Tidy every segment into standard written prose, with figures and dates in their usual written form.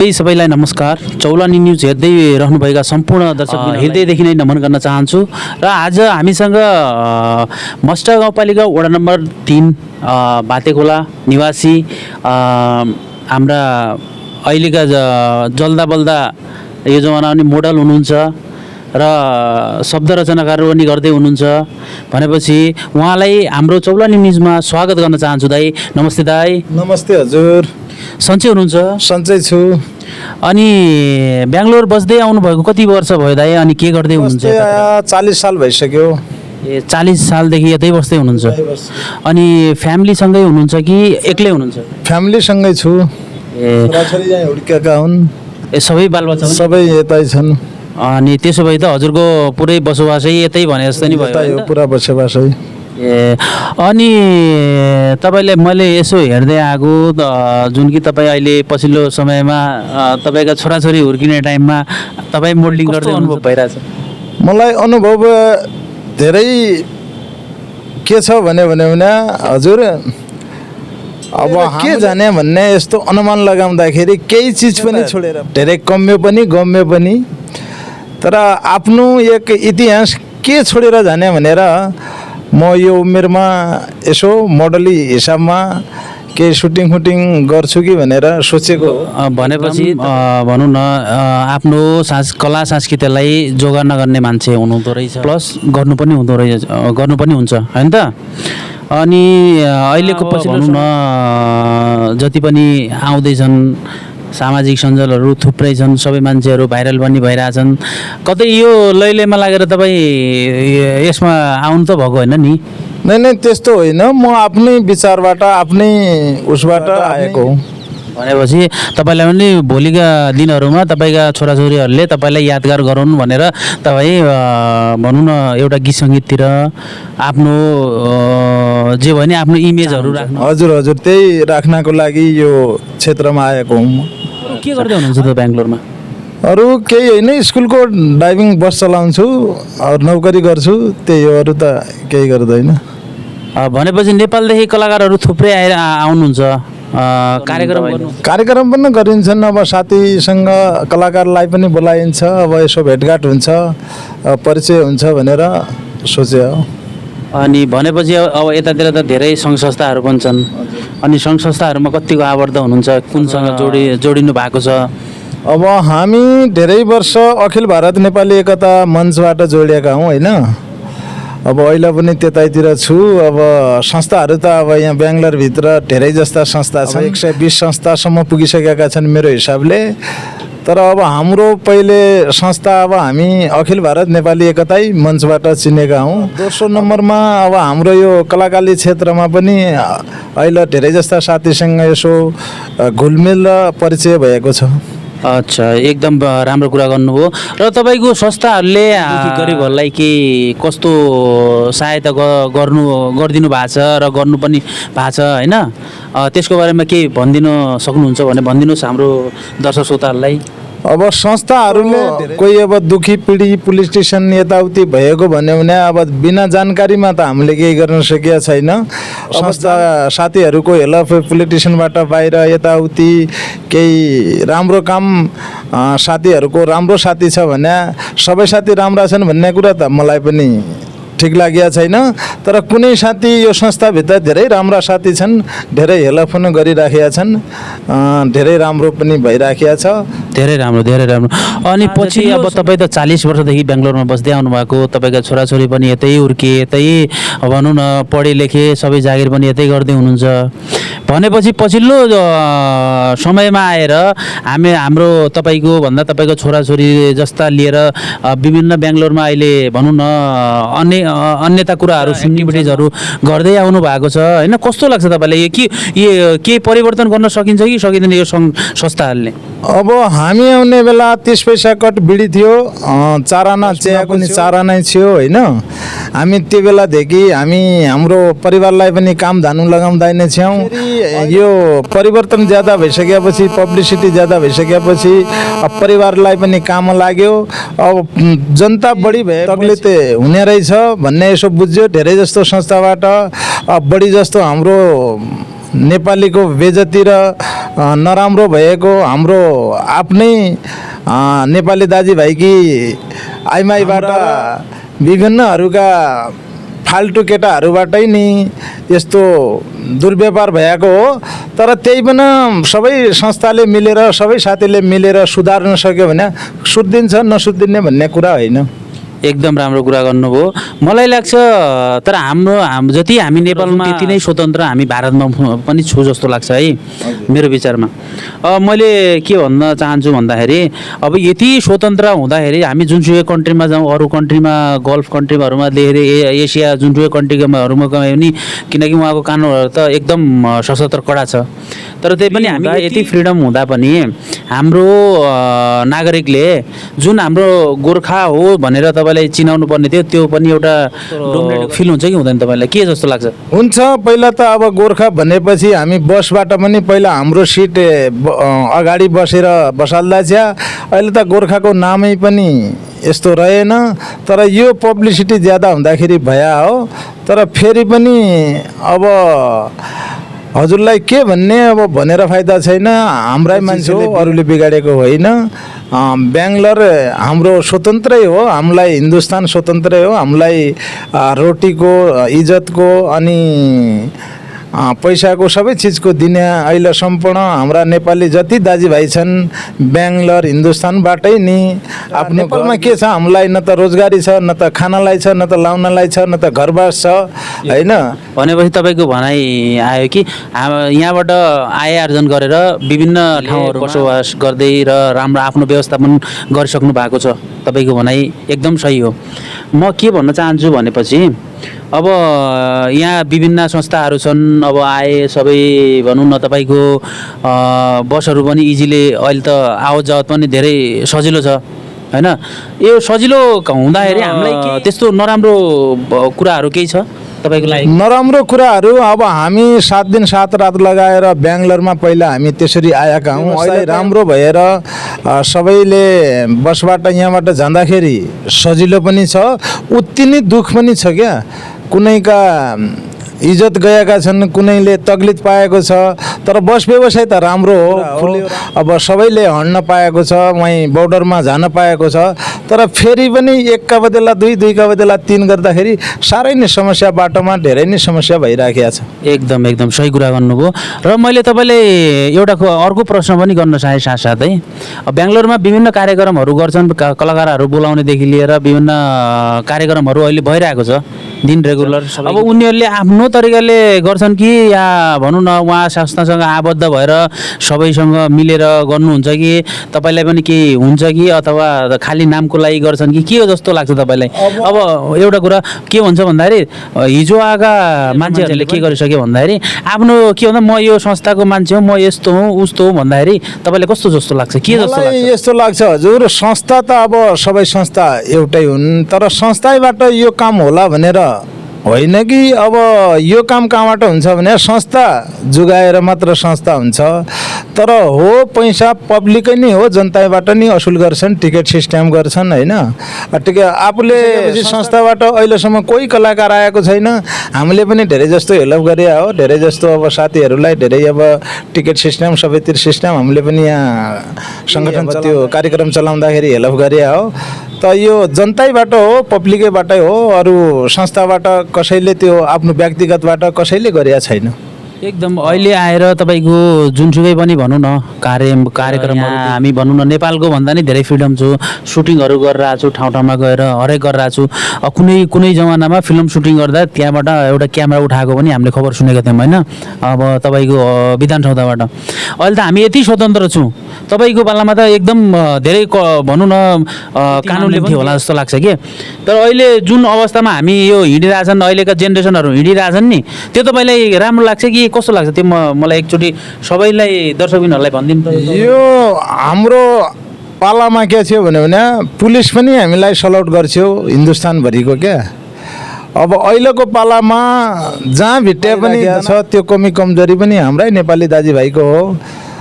सबैलाई नमस्कार। चौलानी न्युज हेर्दै रहनुभएका सम्पूर्ण दर्शक हृदयदेखि नै नमन गर्न चाहन्छु। र आज हामीसँग मस्टा गाउँपालिका वडा नम्बर 3 बातेखोला निवासी हाम्रा अहिलेका जल्दा बल्दा यो जमाना पनि मोडल हुनुहुन्छ र शब्द रचनाकार पनि गर्दै हुनुहुन्छ भनेपछि उहाँलाई हाम्रो चौलानी न्युजमा स्वागत गर्न चाहन्छु। दाइ नमस्ते। दाइ नमस्ते हजुर। सन्चै हुनुहुन्छ? सन्चै छु। अनि बेङ्गलोर बस्दै आउनुभएको कति वर्ष भयो दाइ? अनि के गर्दै हुनुहुन्छ? 40 साल भइसक्यो। ए 40 सालदेखि यतै बस्दै हुनुहुन्छ? अनि फ्यामिलीसँगै हुनुहुन्छ कि एक्लै हुनुहुन्छ? फ्यामिलीसँगै छु। ए छोराछोरी यहाँ हुर्केका हुन्। ए सबै बालबच्चा सबै यतै छन्। अनि त्यसो भए त हजुरको पुरै बसोबासै यतै भने जस्तो नि भयो यो पुरा बसोबासै। ए अनि तपाईँले मैले यसो हेर्दै आएको जुन कि तपाईँ अहिले पछिल्लो समयमा तपाईँका छोराछोरी हुर्किने टाइममा तपाईँ मोडलिङ गर्दै अनुभव भइरहेछ? मलाई अनुभव धेरै के छ भने हजुर अब के जाने भन्ने यस्तो अनुमान लगाउँदाखेरि केही चिज पनि छोडेर धेरै कम्यो पनि गम्यो पनि, तर आफ्नो एक इतिहास के छोडेर जाने भनेर म यो उमेरमा यसो मोडली हिसाबमा केही सुटिङ गर्छु कि भनेर सोचेको। भनेपछि भनौँ न आफ्नो कला संस्कृतिलाई जोगाड नगर्ने मान्छे हुनुहुँदो रहेछ, प्लस गर्नु पनि हुन्छ होइन त? अनि अहिलेको पछि भनौँ न जति पनि आउँदैछन् सामाजिक सञ्जालहरू थुप्रै छन्, सबै मान्छेहरू भाइरल पनि भइरहेछन्। कतै यो लैलेमा लागेर तपाईँ यसमा आउनु त भएको होइन नि? नै त्यस्तो होइन, म आफ्नै विचारबाट आफ्नै उसबाट आएको हो। भनेपछि तपाईँलाई पनि भोलिका दिनहरूमा तपाईँका छोराछोरीहरूले तपाईँलाई यादगार गराउनु भनेर तपाईँ भनौँ न एउटा गीत सङ्गीततिर आफ्नो जे भने आफ्नो इमेजहरू राख्नु। हजुर त्यही राख्नको लागि यो क्षेत्रमा आएको हुँ। के गर्दै हुनुहुन्छ त बेङ्गलोरमा? अरू केही होइन, स्कुलको ड्राइभिङ बस चलाउँछु, अरू नोकरी गर्छु, त्यही हो, अरू त केही गर्दैन। भनेपछि नेपालदेखि कलाकारहरू थुप्रै आउनुहुन्छ, कार्यक्रम पनि गरिन्छन्। अब साथीसँग कलाकारलाई पनि बोलाइन्छ, अब यसो भेटघाट हुन्छ, परिचय हुन्छ भनेर सोचे हो। अनि भनेपछि अब यतातिर त धेरै सङ्घ संस्थाहरू पनि छन्, अनि सङ्घ संस्थाहरूमा कतिको आबद्ध हुनुहुन्छ, कुनसँग जोडिनु भएको छ? अब हामी धेरै वर्ष अखिल भारत नेपाली एकता मञ्चबाट जोडिएका हौँ होइन। अब अहिले पनि त्यतैतिर छु। अब संस्थाहरू त अब यहाँ बेङ्गलोरभित्र धेरै जस्ता संस्था छन्, 120 संस्थासम्म पुगिसकेका छन् मेरो हिसाबले। तर अब हाम्रो पहिले संस्था अब हामी अखिल भारत नेपाली एकताई मञ्चबाट चिनेका हौँ। दोस्रो नम्बरमा अब हाम्रो यो कलाकारी क्षेत्रमा पनि अहिले धेरै जस्ता साथीसँग यसो घुलमिल र परिचय भएको छ। अच्छा, एकदम राम्रो कुरा गर्नुभयो। र तपाईँको संस्थाहरूले गरिबहरूलाई के कस्तो सहायता गरिदिनु भएको छ र गर्नु पनि भएको छ होइन? त्यसको बारेमा केही भनिदिनु सक्नुहुन्छ भने भनिदिनुहोस् हाम्रो दर्शक श्रोताहरूलाई। अब संस्थाहरूले कोही अब दुखी पीडी पुलिस स्टेसन यताउति भएको भन्यो भने अब बिना जानकारीमा त हामीले केही गर्न सकेका छैन। संस्था साथीहरूको हेल्प पुलिस स्टेसनबाट बाहिर यताउति केही राम्रो काम साथीहरूको राम्रो साथी छ भने सबै साथी राम्रा छन् भन्ने कुरा त मलाई पनि ठिक लागेको छैन। तर कुनै साथी यो संस्थाभित्र धेरै राम्रा साथी छन्, धेरै हेल्प पनि गरिराखेका छन्, धेरै राम्रो पनि भइराखेको छ। धेरै राम्रो। अनि पछि अब तपाईँ त 40 वर्षदेखि बेङ्गलोरमा बस्दै आउनुभएको, तपाईँका छोराछोरी पनि यतै हुर्के, यतै भनौँ न पढे लेखे, सबै जागिर पनि यतै गर्दै हुनुहुन्छ भनेपछि पछिल्लो समयमा आएर हाम्रो तपाईँको भन्दा तपाईँको छोराछोरी जस्ता लिएर विभिन्न बेङ्गलोरमा अहिले भनौँ न अन्यता कुराहरू एक्टिभिटिजहरू गर्दै आउनु भएको छ होइन? कस्तो लाग्छ तपाईँलाई? के परिवर्तन गर्न सकिन्छ कि सकिँदैन यो संस्थाहरूले? अब हामी आउने बेला 30 पैसा कट बिडी थियो, 4 आना चियाको नि 4 आनै थियो होइन। हामी त्यो बेलादेखि हाम्रो परिवारलाई पनि काम धानु लगाउँदैन थियौँ। यो परिवर्तन ज्यादा भइसकेपछि, पब्लिसिटी ज्यादा भइसकेपछि अब परिवारलाई पनि काम लाग्यो। अब जनता बढी भए तकलिफ हुने रहेछ भन्ने यसो बुझ्यो। धेरै जस्तो संस्थाबाट बढी जस्तो हाम्रो नेपालीको बेइज्जती र नराम्रो भएको हाम्रो आफ्नै नेपाली दाजुभाइकी आइमाईबाट विभिन्नहरूका फाल्टु केटाहरूबाटै नि यस्तो दुर्व्यवहार भएको हो। तर त्यही पनि सबै संस्थाले मिलेर सबै साथीले मिलेर सुधार्न सक्यो भने सुध्रिन्छ, नसुध्रिने भन्ने कुरा होइन। एकदम राम्रो कुरा गर्नुभयो। मलाई लाग्छ तर हाम्रो जति हामी नेपालमा त्यति नै स्वतन्त्र हामी भारतमा पनि छु जस्तो लाग्छ है मेरो विचारमा। मैले के भन्न चाहन्छु भन्दाखेरि अब यति स्वतन्त्र हुँदाखेरि हामी जुनसुकै कन्ट्रीमा जाउँ, अरू कन्ट्रीमा गल्फ कन्ट्रीहरूमा लिएर एसिया जुनसुकै कन्ट्रीहरूमा गयो भने किनकि उहाँको कानुनहरू त एकदम सशस्त्र कडा छ, तर त्यही पनि हामी यति फ्रिडम हुँदा पनि हाम्रो नागरिकले जुन हाम्रो गोर्खा हो भनेर तपाईँलाई चिनाउनु पर्ने थियो त्यो पनि एउटा फिल हुन्छ कि हुँदैन तपाईँलाई के जस्तो लाग्छ? हुन्छ। पहिला त अब गोर्खा भनेपछि हामी बसबाट पनि पहिला हाम्रो सिट अगाडि बसेर बसाल्दा छ। अहिले त गोर्खाको नामै पनि यस्तो रहेन, तर यो पब्लिसिटी ज्यादा हुँदाखेरि भया हो। तर फेरि पनि अब हजुरलाई के भन्ने, अब भनेर फाइदा छैन। हाम्रै मान्छे हो, अरूले बिगाडेको होइन। बेङ्गलोर हाम्रो स्वतन्त्रै हो, हामीलाई हिन्दुस्तान स्वतन्त्रै हो। हामीलाई रोटीको इज्जतको अनि पैसाको सबै चिजको दिने अहिले सम्पूर्ण हाम्रा नेपाली जति दाजुभाइ छन् बेङ्गलोर हिन्दुस्तानबाटै नि आफ्नो नेपालमा के छ, हामीलाई न त रोजगारी छ, न त खानालाई छ, न त लाउनलाई छ, न त घरबास छ होइन। भनेपछि तपाईँको भनाइ आयो कि यहाँबाट आय आर्जन गरेर विभिन्न ठाउँहरू बसोबास गर्दै र राम्रो आफ्नो व्यवस्थापन गरिसक्नु भएको छ, तपाईँको भनाइ एकदम सही हो। म के भन्न चाहन्छु भनेपछि अब यहाँ विभिन्न संस्थाहरू छन्, अब आए सबै भनौँ न तपाईँको बसहरू पनि इजिली अहिले त आवत जावत पनि धेरै सजिलो छ होइन। यो सजिलो हुँदाखेरि हामीलाई त्यस्तो नराम्रो कुराहरू केही छ तपाईँको लागि? नराम्रो कुराहरू अब हामी 7 दिन 7 रात लगाएर बेङ्गलोरमा पहिला हामी त्यसरी आएका हौँ। अहिले राम्रो भएर सबैले बसबाट यहाँबाट जाँदाखेरि सजिलो पनि छ, उति नै दुःख पनि छ क्या। कुनैका इज्जत गएका छन्, कुनैले तकलिफ पाएको छ, तर बस व्यवसाय त राम्रो हो। अब सबैले हड्न पाएको छ, वहीँ बोर्डरमा जान पाएको छ। तर फेरि पनि एकका बदला दुईका बदला 3 गर्दाखेरि साह्रै नै समस्या, बाटोमा धेरै नै समस्या भइराखेको छ। एकदम एकदम सही कुरा गर्नुभयो। र मैले तपाईँलाई एउटा अर्को प्रश्न पनि गर्न चाहे साथसाथै बेङ्गलोरमा विभिन्न कार्यक्रमहरू गर्छन्, कलाकारहरू बोलाउनेदेखि लिएर विभिन्न कार्यक्रमहरू अहिले भइरहेको छ दिन रेगुलर। अब उनीहरूले आफ्नो तरिकाले गर्छन् कि या भनौँ न उहाँ संस्थासँग आबद्ध भएर सबैसँग मिलेर गर्नुहुन्छ कि तपाईँलाई पनि केही हुन्छ कि अथवा खालि नामको लागि गर्छन् कि के हो जस्तो लाग्छ तपाईँलाई? अब एउटा कुरा के भन्छ भन्दाखेरि हिजो आएका मान्छेहरूले के गरिसक्यो भन्दाखेरि आफ्नो के भन्दा म यो संस्थाको मान्छे हो, म यस्तो हुँ उस्तो हो भन्दाखेरि तपाईँलाई कस्तो जस्तो लाग्छ, के जस्तो लाग्छ? यस्तो लाग्छ हजुर, संस्था त अब सबै संस्था एउटै हुन्, तर संस्थाबाट यो काम होला भनेर होइन कि। अब यो काम कहाँबाट हुन्छ भने संस्था जुगाएर मात्र संस्था हुन्छ। तर हो पैसा पब्लिकै नै हो, जनताबाट नि असुल गर्छन्, टिकट सिस्टम गर्छन् होइन। टिकट आफूले संस्थाबाट अहिलेसम्म कोही कलाकार आएको छैन। हामीले पनि धेरै जस्तो हेल्प गरे हो, धेरै जस्तो अब साथीहरूलाई धेरै अब टिकट सिस्टम सबैतिर सिस्टम हामीले पनि यहाँ सङ्गठन त्यो कार्यक्रम चलाउँदाखेरि हेल्प गरे हो। त यो जनताबाट हो, पब्लिकैबाटै हो, अरू संस्थाबाट कसैले त्यो आफ्नो व्यक्तिगतबाट कसैले गरेका छैन। एकदम अहिले आएर तपाईँको जुनसुकै पनि भनौँ न कार्यक्रमहरू हामी भनौँ न नेपालको भन्दा नि धेरै फ्रिडम छु, सुटिङहरू गरिरहेको छु, ठाउँ ठाउँमा गएर हरेक गरिरहेको छु। कुनै जमानामा फिल्म सुटिङ गर्दा त्यहाँबाट एउटा क्यामेरा उठाएको पनि हामीले खबर सुनेका थियौँ होइन, अब तपाईँको विधान सौधाबाट। अहिले त हामी यति स्वतन्त्र छौँ, तपाईँको पालामा त एकदम धेरै भनौँ न कानुनले थियो होला जस्तो लाग्छ कि। तर अहिले जुन अवस्थामा हामी यो हिँडिरहेछन्, अहिलेका जेनेरेसनहरू हिँडिरहेछन् नि, त्यो तपाईँलाई राम्रो लाग्छ कि कस्तो लाग्छ? त्यो मलाई एकचोटि सबैलाई दर्शकबिनहरूलाई भनिदिनु त। यो हाम्रो पालामा के थियो भने पुलिस पनि हामीलाई सलाउट गर्थ्यो हिन्दुस्तानभरिको क्या। अब अहिलेको पालामा जहाँ भिट्टे पनि छ त्यो कमी कमजोरी पनि हाम्रै नेपाली दाजुभाइको हो।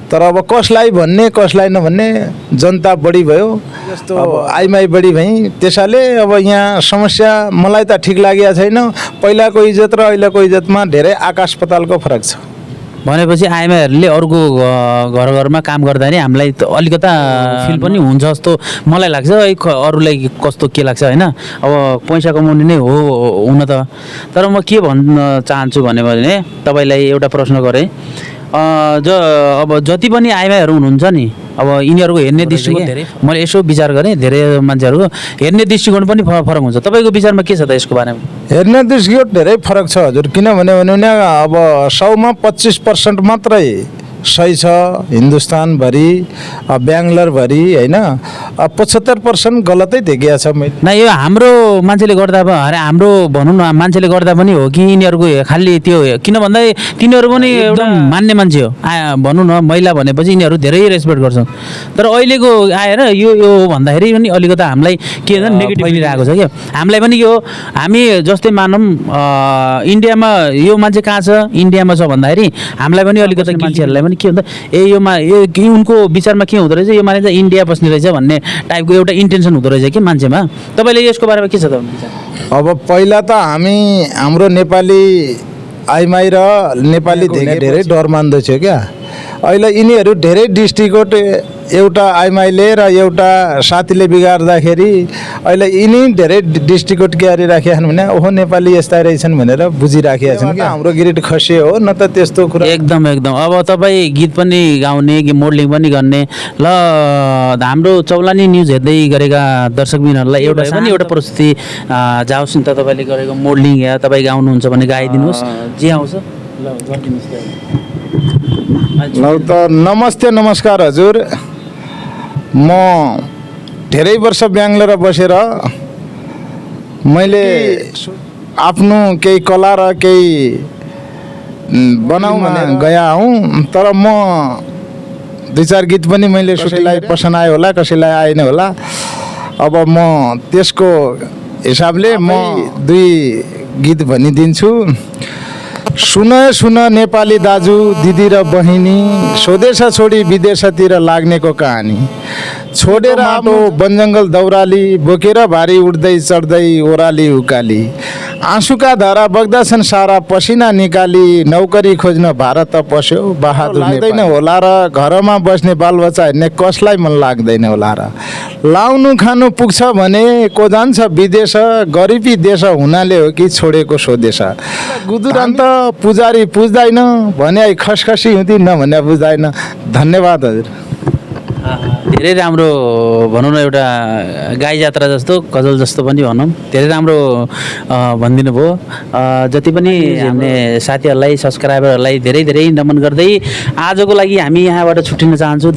तर अब कसलाई भन्ने कसलाई नभन्ने, जनता बढी भयो जस्तो अब आइमाई बढी भई, त्यसैले अब यहाँ समस्या मलाई त ठिक लागेको छैन। पहिलाको इज्जत र अहिलेको इज्जतमा धेरै आकाश पातालको फरक छ। भनेपछि आइमाईहरूले अरूको घर घरमा काम गर्दाखेरि हामीलाई त अलिकता फिल पनि हुन्छ जस्तो मलाई लाग्छ है। अरूलाई कस्तो के लाग्छ होइन, अब पैसा कमाउने नै हो हुन त। तर म के भन्न चाहन्छु भने तपाईँलाई एउटा प्रश्न गरेँ, अब जति पनि आइमाईहरू हुनुहुन्छ नि, अब यिनीहरूको हेर्ने दृष्टिकोण धेरै, मैले यसो विचार गरेँ, धेरै मान्छेहरूको हेर्ने दृष्टिकोण पनि फरक हुन्छ। तपाईँको विचारमा के छ त यसको बारेमा? हेर्ने दृष्टिकोण धेरै फरक छ हजुर। किनभने अब 100मा 25% मात्रै सही छ हिन्दुस्तानभरि, बेङ्गलोरभरि होइन। 75% गलतै देखिया छ मैले। न यो हाम्रो मान्छेले गर्दा अरे हाम्रो भनौँ न मान्छेले गर्दा पनि हो कि यिनीहरूको खालि त्यो, किन भन्दा तिनीहरू पनि एउटा मान्ने मान्छे हो। भनौँ न महिला भनेपछि यिनीहरू धेरै रेस्पेक्ट गर्छन्। तर अहिलेको आएर यो भन्दाखेरि पनि अलिकता हामीलाई के भन्छ नेगेटिभ फैलिरहेको छ क्या। हामीलाई पनि यो हामी जस्तै मानौँ इन्डियामा यो मान्छे कहाँ छ, इन्डियामा छ भन्दाखेरि हामीलाई पनि अलिकता मान्छेहरूलाई पनि के हुन्छ यो उनको विचारमा के हुँदो रहेछ, यो मान्छे चाहिँ इन्डिया बस्ने रहेछ भन्ने टाइपको एउटा इन्टेन्सन हुँदो रहेछ कि मान्छेमा। तपाईँले यसको बारेमा के छ त? अब पहिला त हाम्रो नेपाली आइमाई र नेपाली धेरै डर मान्दथ्यो क्या। अहिले यिनीहरू धेरै डिस्ट्रिक्ट एउटा आइमाईले र एउटा साथीले बिगार्दाखेरि अहिले यिनी धेरै डिस्ट्रिक्ट क्यारी राखेका छन् भने ओहो नेपाली यस्ता रहेछन् भनेर बुझिराखेका छन् क्या। हाम्रो ग्रेड खसे हो न त त्यस्तो कुरा। एकदम अब तपाईँ गीत पनि गाउने कि मोडलिङ पनि गर्ने ल, हाम्रो चौलानी न्युज हेर्दै गरेका दर्शकबिनहरूलाई एउटा प्रस्तुति जाओस् नि त। तपाईँले गरेको मोडलिङ या तपाईँ गाउनुहुन्छ भने गाइदिनुहोस्, जे आउँछ ल गरिदिनुहोस्। ल त नमस्ते नमस्कार हजुर। म धेरै वर्ष बेङ्गलोर बसेर मैले आफ्नो केही कला र केही बनाउन गया हुँ। तर म 2-4 गीत पनि मैले कसैलाई पसन्द आयो होला, कसैलाई आएन होला। अब म त्यसको हिसाबले म 2 गीत भनिदिन्छु। सुन सुन नेपाली दाजु दिदी र बहिनी, स्वदेश छोडी विदेशतिर लाग्नेको कहानी। छोडेर आटो वनजङ्गल दौराली, बोकेर भारी उड्दै चढ्दै ओह्राली उकाली। आँसुका धारा बग्दछन् सारा पसिना निकाली, नौकरी खोज्न भारत पस्यो बहादुर लाग्दैन होला र घरमा बस्ने बालबच्चा हेर्ने कसलाई मन लाग्दैन होला र। लाउनु खानु पुग्छ भने को जान्छ विदेश, गरिबी देश हुनाले हो कि छोडेको स्वदेश। गुदुरान्त पुजारी पुज्दैन भने खसखसी हुँदी नभने बुझ्दैन। धन्यवाद हजुर। धेरै राम्रो भनौँ न, एउटा गाई जात्रा जस्तो गजल जस्तो पनि भनौँ, धेरै राम्रो भनिदिनु भयो। जति पनि हामीले साथीहरूलाई सब्सक्राइबरहरूलाई धेरै धेरै नमन गर्दै आजको लागि हामी यहाँबाट छुट्टिन चाहन्छु।